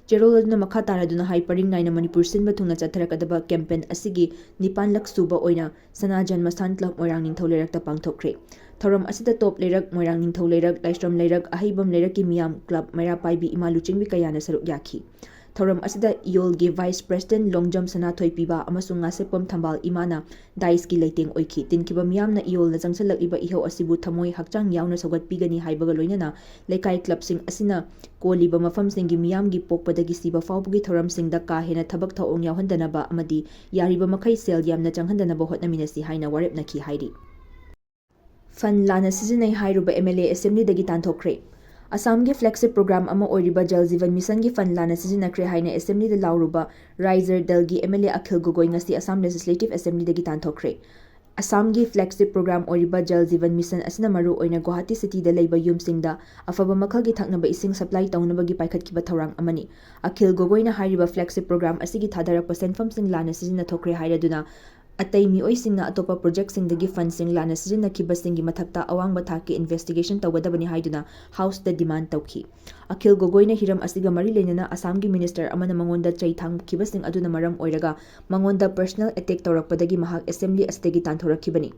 ꯆꯦꯔꯣꯜ ꯑꯗꯨꯅ ꯃꯈꯥ ꯇꯥꯔꯗꯨꯅ ꯍꯥꯏ, ꯄꯔꯤꯡ ꯅꯥꯏꯅ ꯃꯅꯤꯄꯨꯔ ꯁꯤꯟꯕ ꯊꯨꯡꯅ ꯆꯠꯊꯔꯛꯀꯗꯕ ꯀꯦꯝꯄꯦꯟ ꯑꯁꯤꯒꯤ ꯅꯤꯄꯥꯟꯂꯛ ꯁꯨꯕ ꯑꯣꯏꯅ ꯁꯅꯥ ꯖꯟꯃꯁꯊꯥꯟ ꯀ꯭ꯂꯕ ꯃꯣꯏꯔꯥꯡ ꯅꯤꯡꯊꯧ ꯂꯩꯔꯛꯇ ꯄꯥꯡꯊꯣꯛꯈ꯭ꯔꯦ꯫ ꯊꯧꯔꯝ ꯑꯁꯤꯗ ꯇꯣꯞ ꯂꯩꯔꯛ, ꯃꯣꯏꯔꯥꯡ ꯅꯤꯡꯊꯧ ꯂꯩꯔꯛ, ꯂꯥꯏꯁ꯭ꯔꯝ ꯂꯩꯔꯛ, ꯑꯍꯩꯕꯝ ꯂꯩꯔꯛꯀꯤ ꯃꯤꯌꯥꯝ, ꯀ꯭ꯂꯕ, ꯃꯩꯔꯥ ꯄꯥꯏꯕꯤ ꯏꯃꯥ ꯂꯨꯆꯤꯡꯕꯤ ꯀꯌꯥꯅ ꯁꯔꯨꯛ ꯌꯥꯈꯤ꯫ ꯊꯧꯔꯝ ꯑꯁꯤꯗ ꯏꯌꯣꯜꯒꯤ ꯚꯥꯏꯁ ꯄ꯭ꯔꯦꯁꯤꯗꯦꯟꯠ ꯂꯣꯡꯖꯝ ꯁꯅꯥꯊꯣꯏ ꯄꯤꯕ ꯑꯃꯁꯨꯡ ꯉꯥꯁꯦꯞꯄꯝ ꯊꯝꯕꯥꯜ ꯏꯃꯥꯅ ꯗꯥꯏꯁꯀꯤ ꯂꯩꯇꯦꯡ ꯑꯣꯏꯈꯤ꯫ ꯇꯤꯟꯈꯤꯕ ꯃꯤꯌꯥꯝꯅ ꯏꯌꯣꯜꯅ ꯆꯪꯁꯤꯜꯂꯛꯂꯤꯕ ꯏꯍꯧ ꯑꯁꯤꯕꯨ ꯊꯃꯣꯏ ꯍꯛꯆꯥꯡ ꯌꯥꯎꯅ ꯁꯧꯒꯠꯄꯤꯒꯅꯤ ꯍꯥꯏꯕꯒ ꯂꯣꯏꯅꯅ ꯂꯩꯀꯥꯏ ꯀ꯭ꯂꯕꯁꯤꯡ ꯑꯁꯤꯅ ꯀꯣꯜꯂꯤꯕ ꯃꯐꯝꯁꯤꯡꯒꯤ ꯃꯤꯌꯥꯝꯒꯤ ꯄꯣꯛꯄꯗꯒꯤ ꯁꯤꯕ ꯐꯥꯎꯕꯒꯤ ꯊꯧꯔꯝꯁꯤꯡꯗ ꯀꯥ ꯍꯦꯟꯅ ꯊꯕꯛ ꯊꯧꯑꯣꯡ ꯌꯥꯎꯍꯟꯗꯅꯕ ꯑꯃꯗꯤ ꯌꯥꯔꯤꯕ ꯃꯈꯩ ꯁꯦꯜ ꯌꯥꯝꯅ ꯆꯪꯍꯟꯗꯅꯕ ꯍꯣꯠꯅꯃꯤꯟꯅꯁꯤ ꯍꯥꯏꯅ ꯋꯥꯔꯦꯞꯅꯈꯤ ꯍꯥꯏꯔꯤ꯫ ꯐꯟ ꯂꯥꯟꯅ ꯁꯤꯖꯤꯟꯅꯩ ꯍꯥꯏꯔꯨꯕ ꯑꯦꯝ ꯑꯦꯜ ꯑꯦ ꯑꯦꯁꯦꯝꯕ꯭ꯂꯤꯗꯒꯤ ꯇꯥꯟꯊꯣꯛꯈ꯭ꯔꯦ꯫ ꯑꯁꯥꯝꯒꯤ flagship program ꯑꯃ ꯑꯣꯏꯔꯤꯕ ꯖꯜ ꯖꯤꯕꯟ ꯃꯤꯁꯟꯒꯤ fund ꯂꯥꯟꯅ ꯁꯤꯖꯤꯟꯅꯈ꯭ꯔꯦ ꯍꯥꯏꯅ assemblyꯗ ꯂꯥꯎꯔꯨꯕ ꯔꯥꯏꯖꯔ ꯗꯜꯒꯤ MLA ꯑꯈꯤꯜ ꯒꯣꯒꯣꯏ ꯉꯁꯤ ꯑꯁꯥꯝ legislative assemblyꯗꯒꯤ ꯇꯥꯟꯊꯣꯛꯈ꯭ꯔꯦ꯫ ꯑꯁꯥꯝꯒꯤ flagship program ꯑꯣꯏꯔꯤꯕ ꯖꯜ ꯖꯤꯕꯟ ꯃꯤꯁꯟ ꯑꯁꯤꯅ ꯃꯔꯨ ꯑꯣꯏꯅ ꯒꯨꯋꯥꯍꯥꯇꯤ cityꯗ ꯂꯩꯕ ꯌꯨꯝꯁꯤꯡꯗ ꯑꯐꯕ ꯃꯈꯜꯒꯤ ꯊꯛꯅꯕ ꯏꯁꯤꯡ supply ꯇꯧꯅꯕꯒꯤ ꯄꯥꯏꯈꯠꯈꯤꯕ ꯊꯧꯔꯥꯡ ꯑꯃꯅꯤ꯫ ꯑꯈꯤꯜ ꯒꯣꯒꯣꯏꯅ ꯍꯥꯏꯔꯤꯕ flagship program ꯑꯁꯤꯒꯤ ꯊꯥꯗꯔꯛꯄ ꯁꯦꯟꯐꯝꯁꯤꯡ ꯂꯥꯟꯅ ꯁꯤꯖꯤꯟꯅꯊꯣꯛꯈ꯭ꯔꯦ ꯍꯥꯏꯔꯗꯨꯅ, ꯑꯇꯩ ꯃꯤꯑꯣꯏꯁꯤꯡꯅ ꯑꯇꯣꯞꯄ projectꯁꯤꯡꯗꯒꯤ fundꯁꯤꯡ ꯂꯥꯟꯅ ꯁꯤꯖꯤꯟꯅꯈꯤꯕꯁꯤꯡꯒꯤ ꯃꯊꯛꯇ ꯑꯋꯥꯡꯕ ꯊꯥꯛꯀꯤ investigation ꯇꯧꯒꯗꯕꯅꯤ ꯍꯥꯏꯗꯨꯅ Houseꯇ demand ꯇꯧꯈꯤ꯫ ꯑꯈꯤꯜ ꯒꯣꯒꯣꯏꯅ ꯍꯤꯔꯝ ꯑꯁꯤꯒ ꯃꯔꯤ ꯂꯩꯅꯅ ꯑꯁꯥꯝꯒꯤ minister ꯑꯃꯅ ꯃꯉꯣꯟꯗ ꯆꯩ ꯊꯥꯡꯈꯤꯕꯁꯤꯡ ꯑꯗꯨꯅ ꯃꯔꯝ ꯑꯣꯏꯔꯒ ꯃꯉꯣꯟꯗ personal attack ꯇꯧꯔꯛꯄꯗꯒꯤ ꯃꯍꯥꯛ assembly ꯑꯁꯤꯗꯒꯤ ꯇꯥꯟꯊꯣꯔꯛꯈꯤꯕꯅꯤ꯫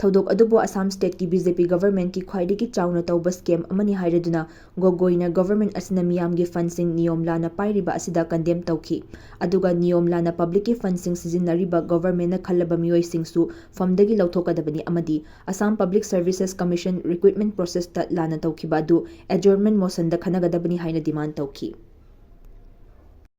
ꯊꯧꯗꯣꯛ ꯑꯗꯨꯕꯨ ꯑꯁꯥꯝ stateꯀꯤ BJP governmentꯀꯤ ꯈ꯭ꯋꯥꯏꯗꯒꯤ ꯆꯥꯎꯅ ꯇꯧꯕ scam ꯑꯃꯅꯤ ꯍꯥꯏꯔꯗꯨꯅ ꯒꯣꯒꯣꯏꯅ government ꯑꯁꯤꯅ ꯃꯤꯌꯥꯝꯒꯤ fundꯁꯤꯡ ꯅꯤꯌꯣꯝ ꯂꯥꯟꯅ ꯄꯥꯏꯔꯤꯕ ꯑꯁꯤꯗ condemn ꯇꯧꯈꯤ꯫ ꯑꯗꯨꯒ ꯅꯤꯌꯣꯝ ꯂꯥꯟꯅ publicꯀꯤ fundꯁꯤꯡ ꯁꯤꯖꯤꯟꯅꯔꯤꯕ governmentꯅ ꯈꯜꯂꯕ ꯃꯤꯑꯣꯏꯁꯤꯡꯁꯨ firmꯗꯒꯤ ꯂꯧꯊꯣꯛꯀꯗꯕꯅꯤ ꯑꯃꯗꯤ Assam Public Services Commission recruitment processꯇ ꯂꯥꯟꯅ ꯇꯧꯈꯤꯕ ꯑꯗꯨ adjournment motionꯗ ꯈꯟꯅꯒꯗꯕꯅꯤ ꯍꯥꯏꯅ demand ꯇꯧꯈꯤ꯫